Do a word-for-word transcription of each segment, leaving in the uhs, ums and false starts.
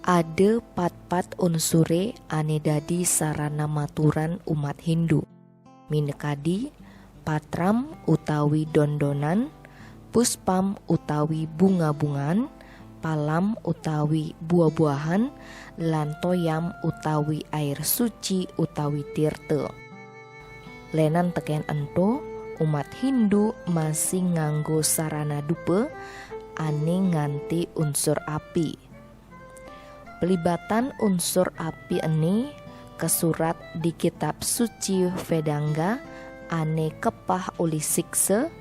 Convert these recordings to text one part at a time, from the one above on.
Ada patpat unsure ane dadi sarana maturan umat Hindu. Minakadi, patram utawi dondonan, puspam utawi bunga-bungan, palam utawi buah-buahan, lan toyam utawi air suci utawi tirta. Lenan teken ento, umat Hindu masih nganggo sarana dupa ane nganti unsur api. Pelibatan unsur api ene kasurat di kitab suci Vedanga ane kepah uli siksa,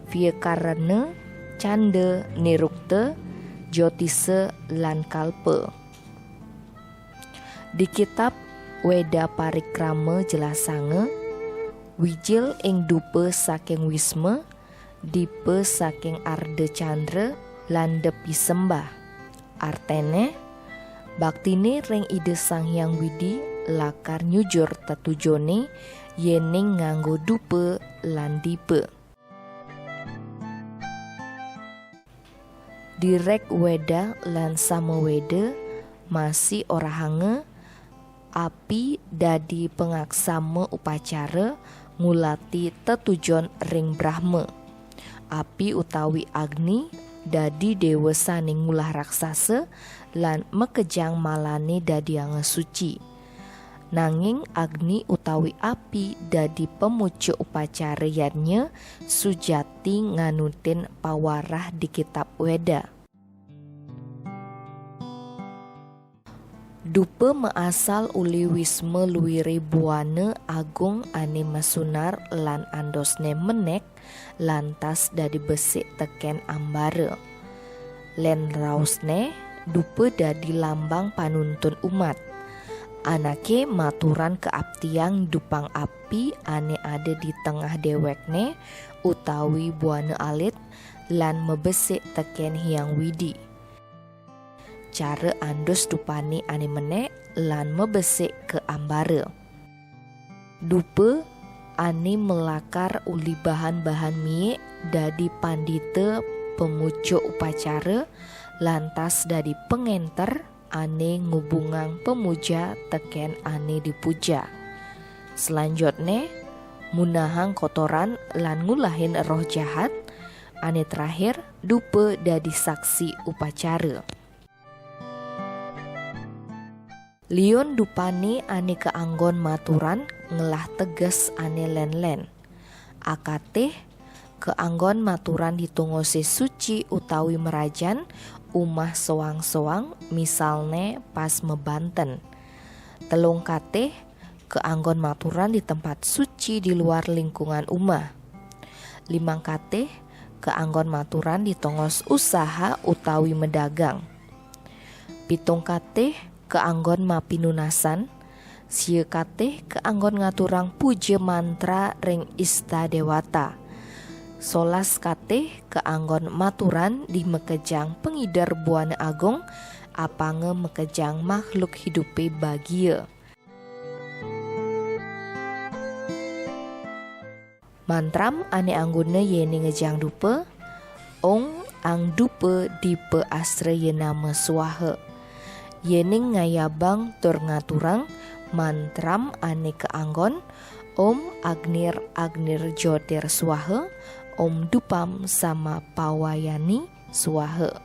Vyakarana, Canda, Nirukta, Jotisa, lan Kalpa. Di kitab Weda Parikrama jelasanga, wijil ing dupa saking Wisma, dipa saking Arda Candra, lan depi sembah. Artene, baktine ring Ida Sang Hyang Widi lakar nyujur tetujone yening nganggo dupa lan dipa. Di Rig Weda lan Sama Weda masih orahanga api dadi pangaksama upacara ngulati tetujon ring Brahma. Api utawi Agni dadi dewa sane ngulah raksasa lan makejang malane dadianga suci. Nanging Agni utawi api dadi pamucuk upacara yadnya sujati nganutin pawarah di kitab Weda. Dupa maasal uli Wisma luire buana agung ane masunar lan andosne menek, lantas dadi besik teken ambara. Len raosne, dupa dadi lambang panuntun umat. Anake maturan kaaptiang dupang api ane ada di tengah dewekne utawi buana alit lan mabesik teken Hyang Widi. Cara andus dupane ane menek lan mabesik ka ambara. Dupa ane malakar uli bahan-bahan miik dadi pandita pamucuk upacara, lantas dadi pangenter ane ngubungang pamuja teken ane dipuja. Selanjutne, munahang kotoran lan ngulahin roh jahat, ane terakhir, dupa dadi saksi upacara. Liun dupane ane kaanggon maturan ngelah teges ane len-len. Akatih kaanggon maturan di tongose suci utawi merajan umah soang-soang, misalne pas mabanten. Telung katih kaanggon maturan di tempat suci di luar lingkungan umah. Limang katih kaanggon maturan di tongos usaha utawi madagang. Pitung katih kaanggon mapinunasan, sia katih kaanggon ngaturang puja mantra ring ista dewata. Solas katih kaanggon maturan di makejang pangider buana agung, apanga makejang makhluk hidupe bagia. Mantram ane anggona yene ngejang dupa, Ong Ang Dupa Dipa Asraya Nama Swaha. Yening ngayabang tur ngaturang mantram ane kaanggon, Om Agnir Agnir Jyotir Swaha, Om Dupam Sama Pavayani Swaha.